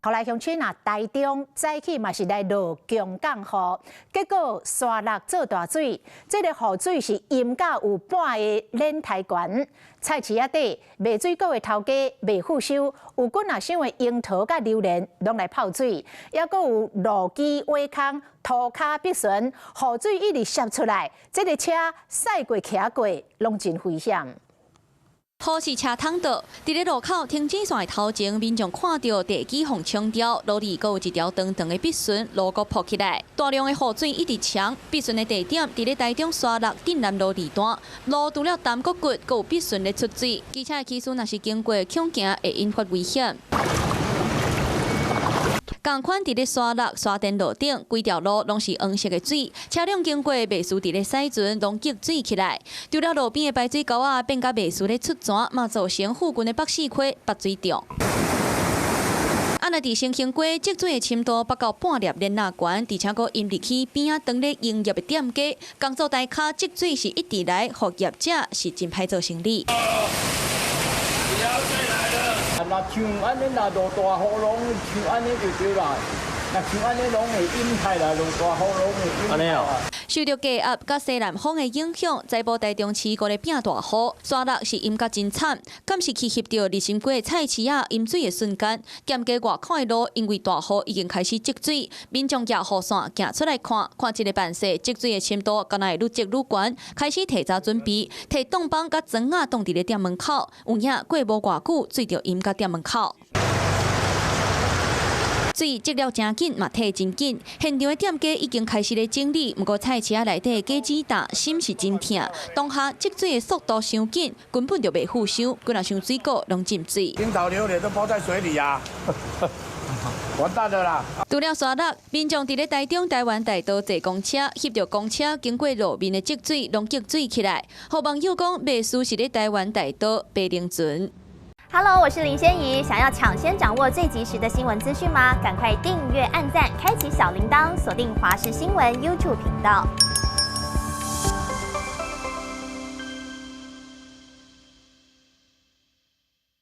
後來鄉親啊，台中早起嘛是來落強降雨，結果沙鹿做大水，這個雨水是淹甲有半个輪台懸。菜市仔底賣水果的頭家袂付收，有幾若箱的櫻桃佮榴蓮攏來泡水，抑閣有路基挖空，塗跤逼船，雨水一直瀉出來，這个車駛過徛過，攏真危險。雨是車桶倒，佇咧路口停止線的頭前，民眾看著地基予沖掉，路裡閣有一條長長的筆順，路閣破起來，大量的雨水一直沖，筆順的地點佇咧台中沙鹿鎮南路二段，路除了澹閣骨，閣有筆順咧出水，機車的騎士若是經過，恐驚會引發危險。仝款佇咧沙鹿沙田路頂，規條路攏是黃色的水，車輛經過袂輸佇咧駛船，攏積水起來。除了路邊的排水溝仔變甲袂輸咧出泉，嘛造成附近的北勢溪北水漲。啊，若佇新興街積水的深度達到半粒鏈仔懸，而且閣淹入去邊仔當咧營業的店家，工作台跤積水是一直來，予業者是真歹做生理。若像按呢，若落大雨攏像按呢就對啦。若像按呢攏會淹開啦，落大雨攏會淹。按呢哦。受著低壓佮西南風的影響，在部台中市閣咧變大雨，沙鹿是淹甲真慘，敢是去翕著日新街菜市仔淹水的瞬間，店家外口的路因為大雨已經開始積水，民眾舉雨傘行出來看，看這个辦勢積水的深度，敢若會愈積愈懸，開始提早準備，提擋板佮磚仔擋佇咧店門口，有影過無偌久，水就淹到店門口。水積了誠緊，嘛退真緊。現場的店家已經開始咧整理，毋過菜市仔內底的果子擔心是真疼。當下積水的速度傷緊，根本就袂付收，幾若箱水果攏浸水。櫻桃榴蓮都泡在水裡啊！完蛋了啦！除了沙鹿，民眾佇咧台中台灣大道坐公車，翕著公車經過路面的積水，攏積水起來。予網友講，袂輸是咧台灣大道白靈船。 Hello，我是林仙怡。想要搶先掌握最及時的新聞資訊嗎？趕快訂閱、按讚、開啟小鈴鐺，鎖定華視新聞 YouTube 頻道。